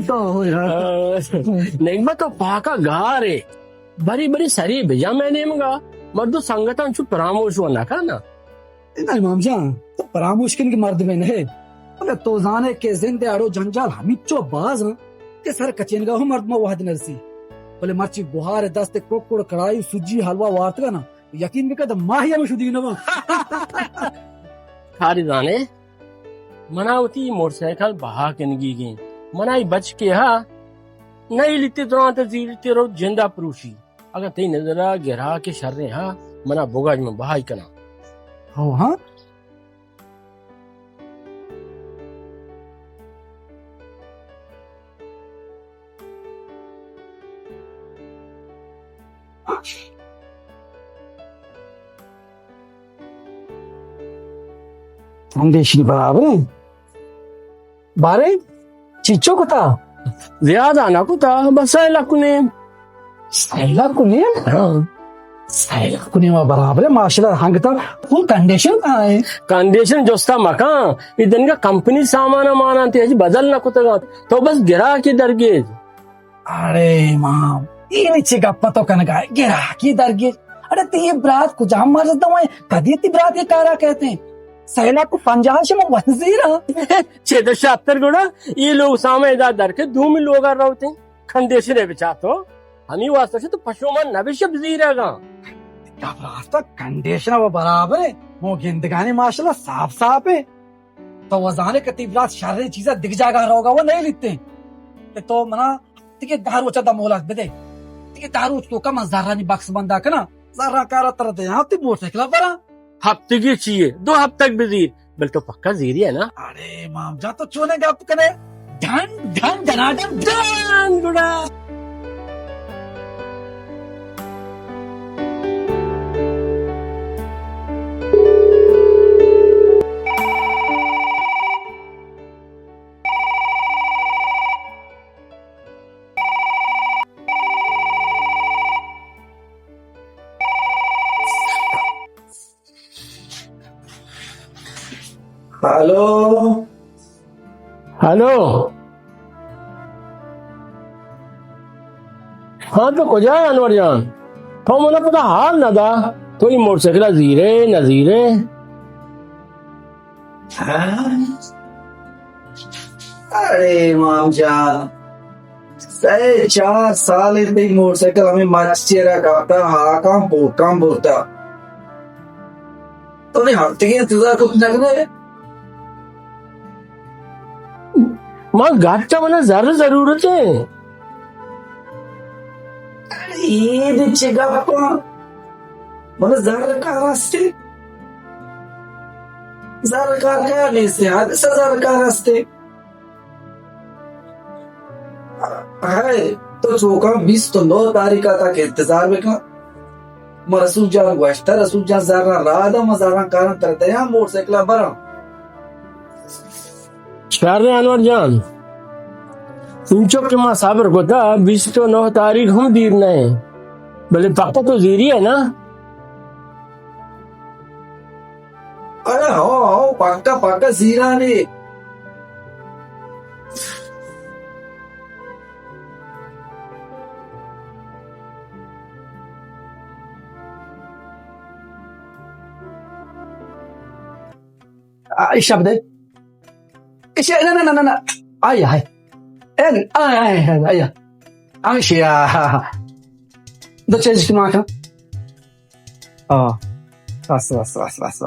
تو یار۔ نعمت تو پاکا گار ہے۔ بری بری سری بجا میں نیمگا۔ مردو سنگتاں چو پراموش و نہ کرنا۔ نہ امام جان، تو پراموش کنگی مردمے نہ ئے۔ بلے تو زانے کہ زند ء اڑ و جنجال ہمینچو باز انت کہ سر کچینگا ہم مردم ء وہد نہ رسی۔ بلے مرچی گہار ء دست ء ککڑ کڑائی و سجی حلوا وارتگا نا، یقین بکن تو ماہی ہم شدی نہ باں۔ کاری زانے، منا وتی موٹر سائیکل بہا کنگی گیں۔ منا ای بچکے ہا، نہ ای لیتے درانت زیرتے رو جندا پروشی۔ اگاں تئی نظر ء گراک شریں ہا، منا بگاج من بہائی کناں۔ ہو ہاں؟ ہم دیشی برابر ہیں۔ بارے، چیچو کتا؟ زیادہ نہ کتا، بس سئے لکھ نیم۔ سئے لکھ نیم؟ ہاں۔ سئے لکھ نیم برابر ہے، ماشاءاللہ، ہنگتا۔ فل کنڈیشن کہاں ہے؟ کنڈیشن جستا مکان، یہ دنگا کمپنی سامان مانانتے، ہچ بدل نہ کتگا۔ تو بس گراکی درگیج۔ اڑے امام، اے نی چے گپ تو کنگا ئے؟ گراکی درگیج۔ اڑے تئی برات کجام مرض دوائیں؟ کدی تئی برات یہ کارا کہتے ہیں؟ سئے لکھ و پنجاہ شما وزیر ہاں۔ چے دو شاتر گڑا، یہ لوگ سامے ادا در کے دومی لوگا روتے ہیں۔ کنڈیشن ہے بچا تو۔ ہمی واسطہ سے تو پشومان نبش بزیرگا۔ گپ راست، کنڈیشن وہ برابر ہے۔ مو گندگانی ماشاءاللہ صاف صاف ہے۔ تو وزانے کہ تئی برات شریں چیزا دگہ جاگہ روگا وہ نہیں لیتے۔ کہ تو منا تیکہ دہ روچا دا مہلت بدے۔ تیکہ دہ روچ تو کا من زرانی بکس بندا کنا۔ زران کارا تر دے، ہاں، تئی موٹر سائیکل برا۔ ہفتگی چیے؟ دو ہفتگ بزیر۔ بل تو پکا زیری ہے نا؟ اڑے امام جان، تو چونے گپ کنے؟ ڈن، ڈن، ڈنا ڈن، ڈن، گڑا۔ ہلو۔ ہلو۔ ہاں تو کجا ئے انور جان؟ تو منا پدا حال نہ دا۔ تو ای موٹر سائیکل زیرے نہ زیرے؟ ہاں؟ اڑے امام جان، سئے چار سال انت تئی موٹر سائیکل ہمے مچ چیرا کپتا، ہاکاں پوکاں برتا۔ تو نے ہفتگی انتظار کت نہ کنے؟ ما گٹ منا زر ضرورت ہے۔ اڑے اے دے چے گپ؟ منا زر کار ہستے؟ زر کار کار نیستے، حادثہ زر کار ہستے۔ ہائے، تو چوکاں بیست و نو تاریخ ءَ تک انتظار بکن۔ ما رسول جان گوشتہ، رسول جان زراں راہ داں، ما زراں کاراں تر دیاں، موٹر سائیکلاں براں۔ شر انور جان، انچو کہ ما صبر کتا، بیست و نو تاریخ ہم دیر نہ ہے، بلے پکا تو زیری ہے نا؟ ارے ہو، ہو، پکا، پکا زیرانی۔ آ، ایشاں بدے۔ ایشاں، نہ، نہ، نہ، نہ، نہ۔ آئی، آئی۔ اے، آئی، آئی، آئی، آئی۔ ہمیشی، آ، ہا، ہا۔ دو چیز کی ماں کا۔ آ، بس، بس، بس، بس، بس۔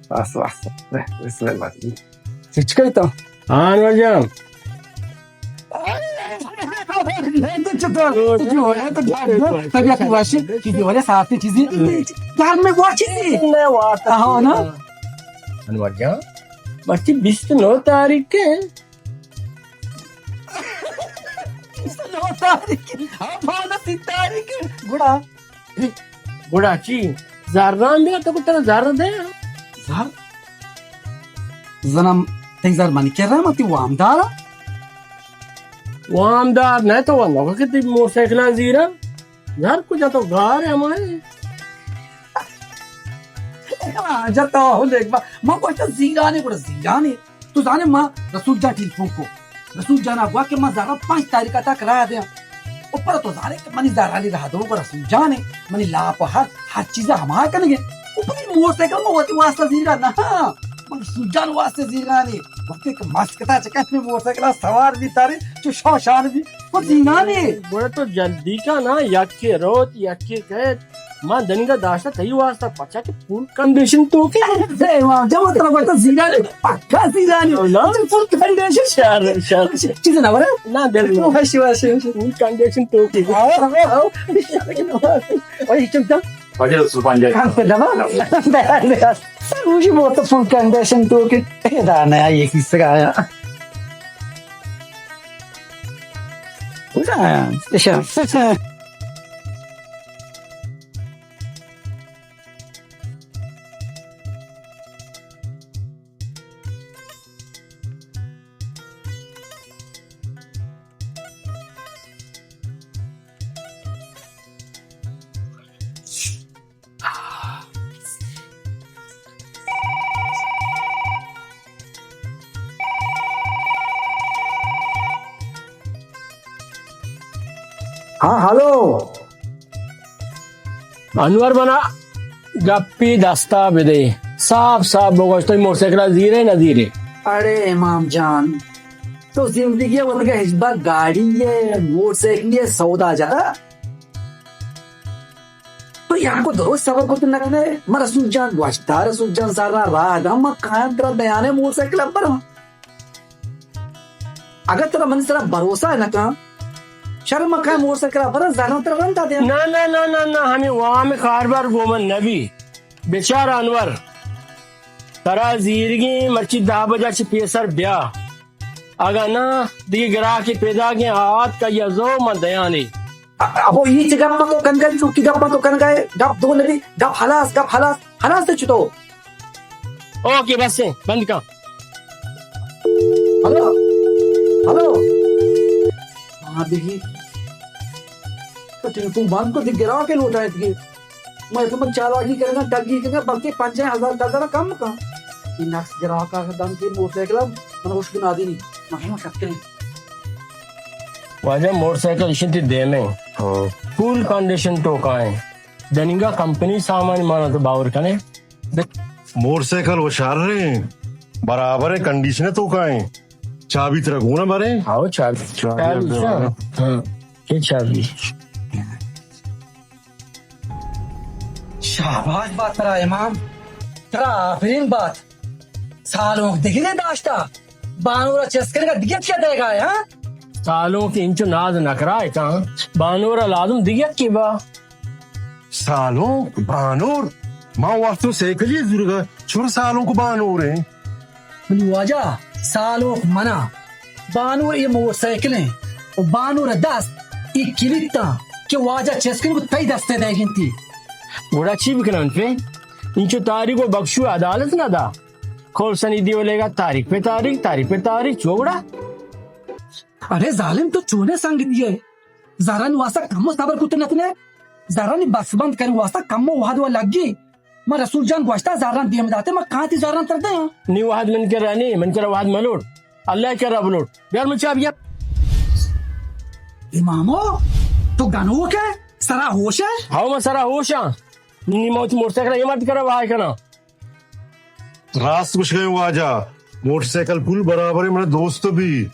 بس، بس، بس۔ بس، بس، بس۔ چچ کئی تو؟ ہاں، انور جان۔ طبیعت واشی، چیزی والے ساتھ چیزی۔ گھر میں وہ چیزی۔ ہاں، نا؟ انور جان، مرچی بیست و نو تاریخ کے۔ بیست و نو تاریخ۔ ہاں، بھانا سی تاریخ۔ گڑا۔ گڑا چی؟ زراں بیا تو ترا زر دے۔ زر؟ زنم تئی زر منی کرا، من تئی وامدار۔ وامدار نہ تو ونو کہ تئی موٹر سائیکل زیرا۔ زر کجا تو گار ہے ہمارے۔ جا تو ہو دیکھ با، من گوشتا زیرانے، گڑا زیرانے۔ تو زانے ما رسول جان ٹیلیفون کو۔ رسول جان ءَ گوا کہ ما زراں پنچ تاریخ ءَ تک راہ دیاں۔ او پر تو زانے کہ منی زرانی راہ دو کو رسول جان ہے۔ منی لاپ ہر، ہر چیز ہما کنگے۔ او پر موٹر سائیکل ما وتی واسطہ زیرا نہ۔ من رسول جان واسطہ زیرا نے۔ وقتی کہ مسکتا چکا میں موٹر سائیکل سوار بھی تارے، چو شوشان بھی۔ او زیرا نے۔ گڑا تو جلدی کا نا، یکی روت، یکی کہت۔ ما دنیگا داشتہ تئی واسطہ، پچا کہ فل کنڈیشن تو کے۔ اے امام جان، ترا گوشتا زیرانی، پکا زیرانی۔ نا۔ فل کنڈیشن۔ شر، شر۔ چیز نہ ورا؟ نا، دل نہ۔ وشی، وشی، وشی۔ فل کنڈیشن تو کے۔ آؤ، آؤ، آؤ۔ اوے، چم چم۔ واجہ رسول پنجہ۔ کان پہ دبا۔ سر، وشی بہت فل کنڈیشن تو کے۔ اے دا نیا یہ کس کا آیا؟ کجا آیا؟ اچھا۔ ہاں، ہلو۔ انور، منا گپی دستا بدے، صاف صاف بگوش، تئی موٹر سائیکل زیرے نہ زیرے؟ اڑے امام جان، تو زندگی ءَ وتگا ہچبر گاڑی ءِ، موٹر سائیکل ءِ سودا جتا؟ تو یکو درست صبر کت نہ کنے؟ من رسول جان گوشتا، رسول جان زراں راہ داں، من کایاں ترا دیانے موٹر سائیکل ءَ براں۔ اگاں ترا منی سرا بھروسہ نہ کن، شر، من کایاں موٹر سائیکل ءَ براں، زراں ترا رندا دیاں۔ نہ، نہ، نہ، نہ، نہ، ہمے وام کاربار گوں من نبی۔ بچار انور، ترا زیرگیں، مرچی دہ بجا چہ پیسر بیا۔ اگاں نہ، دگہ گراکے پیداگیں، آ آتکا یا زو من دیانے۔ ابو، ای چی گپ تو کنگا، چوکی گپ تو کنگا، گپ دو نبی، گپ ہلاس، گپ ہلاس، ہلاس چتو۔ اوکے، بس ہے، بند کن۔ Hello, hello. ہاں، دیکھی۔ تو ٹیلیفون بند کو، دی گراکے لوٹائیں تھی۔ من تو من چالاکی کرنا، ٹگی کرنا، بلکہ پنجاہ ہزار ڈالر کم کن۔ یہ نقص گراک آ دم کے موٹر سائیکل، من ہوش بنا دینی۔ من شک کریں۔ واجہ، موٹر سائیکل اشنتی دیمیں۔ ہاں۔ فل کنڈیشن ٹوکائیں۔ دنیگا کمپنی سامان مانا تو باور کنے۔ موٹر سائیکل و شر رہے، برابر ہے، کنڈیشن توکائیں۔ چابی ترا گونا برے؟ ہاؤ، چابی۔ چابی چابی، ہاں۔ ہاں۔ یہ چابی۔ شاباش بات ترا امام، ترا آفرین بات۔ سالونک دگرے داشتا، بانورا چست کنگا دگہ کیا دے گا، ہاں؟ سالونک انچو ناز نکرائے کن، بانورا لازم دگہ کی با۔ سالونک، بانور، ما وقت سائیکلی زورگا، چور سالونک بانور ہیں۔ منی واجہ، سالونک منا، بانور یہ موٹر سائیکل ہیں، و بانور دست، یہ کلیتا، کہ واجہ چست کن کو تئی دستے دے گنتی۔ گڑا چی بکنن پہ؟ انچو تاریخ و بخشو عدالت نہ دا۔ کھول سنی دیو لے گا تاریخ پہ تاریخ، تاریخ پہ تاریخ، چوگڑا۔ ارے ظالم، تو چونے سنگ دیے؟ زرانی واسطہ کمو صبر کت نتنے؟ زرانی بس بند کرنے واسطہ کمو وہد و لگی۔ من رسول جان گوشتا زران دیم داتے، من کانتی زران تر دیاں۔ نی وہد من کرا نی، من کرا وہد ملوڑ۔ اللہ کرا بلوڑ۔ بیار من چا بیا۔ امامو، تو گنوک ہے؟ سرا ہوش ہے؟ ہاو، من سرا ہوش ہاں۔ نی موت موٹر سائیکل یہ مرد کرا وہائی کنا۔ راست گوشگئے واجہ، موٹر سائیکل پول برابر ہے، من دوست بھی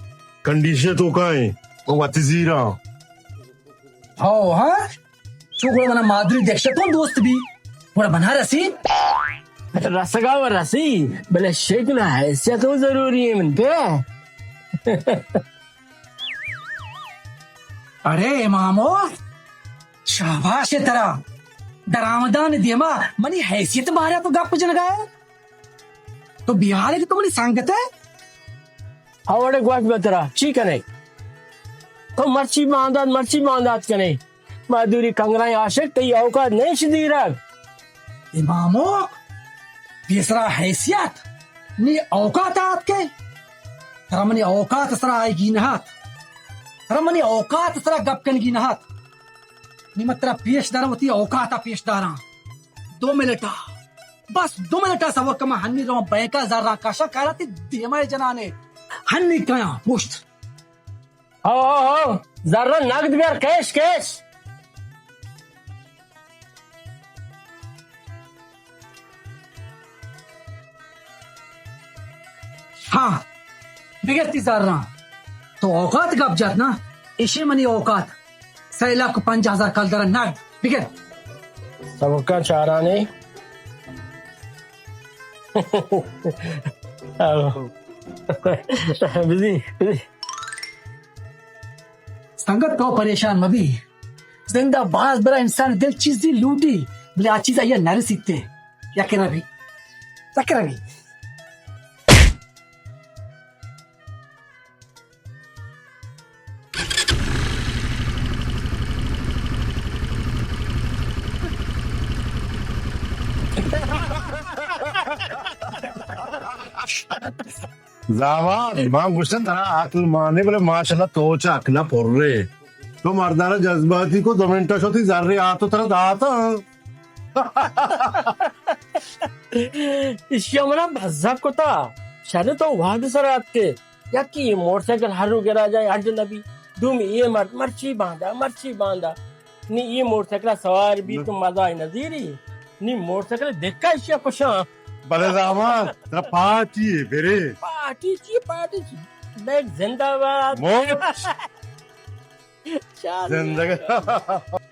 کنڈیشن توکائیں، من وتی زیراں۔ ہو، ہاں؟ چو گڑا منا مادری دکشتون دوست بھی، گڑا منا رسی؟ رسگا و رسی، بلے شکل حیثیت و ضروری ہے من پہ۔ اڑے امامو، شاباش ہے ترا۔ درآمدان دیما منی حیثیت بارے تو گپ جنگا ہے۔ تو بیال ہے کہ تو منی سنگت ہے۔ ہاوڑے گوش بہ ترا، چی کنے؟ تو مرچی باندات، مرچی باندات کنے۔ مادوری کنگرائیں عاشق، تئی اوقات نہیں شدیرگ۔ امامو، پیسرا حیثیت، نی اوقات آت کے؟ ترا منی اوقات سرا آئیگی نہ آت۔ ترا منی اوقات سرا گپ کنگی نہ آت۔ نی من ترا پیش داراں، وتی اوقاتا پیش داراں۔ دو منٹا۔ بس دو منٹ ءَ صبر کن، من ہنی رواں بینک ءَ زراں کشاں، کارا تئی دیما ءَ جنانے۔ ہنی کایاں پشت۔ ہو، ہو، ہو، زر نگد بیار، کیش، کیش۔ ہاں، بگر تئی زراں۔ تو اوقات گپ جت نا، ایشی منی اوقات۔ سئے لکھ پنجاہ ہزار کلدار نگد۔ بگر۔ سبکاں چارانے۔ Busy, busy. سنگت، تو پریشان مبی۔ زند ءَ باز برا انسان دل چیزے لوٹی، بلے آ چیز آئی ءَ نہ رسیت۔ یک ربی، یک ربی۔ زامات، ما گوشتن ترا عقل مانے، بلے ماشاءاللہ تو چہ عقل ءَ پُر ئے۔ تو مردانا جذباتی کو، دو منٹ ءَ شو تئی زرے آتو ترا داتا۔ ایشی ءَ منا بزگ کتا۔ شر تو وہد سر اتکے۔ یکی اے موٹر سائیکل ہر رو گراج ءَ اڈ نہ بی۔ دومی اے مرد مرچی باندا، مرچی باندا۔ نی اے موٹر سائیکل ءَ سوار بی تو مزہ ءَ نزیری۔ نی موٹر سائیکل دکا ایشی ءَ کشاں۔ بلے زامات، ترا پارٹی ئے، برے۔ پارٹی چی، پارٹی چی؟ بیگ زندہ باد۔ موچ۔ شاد۔ زندگ۔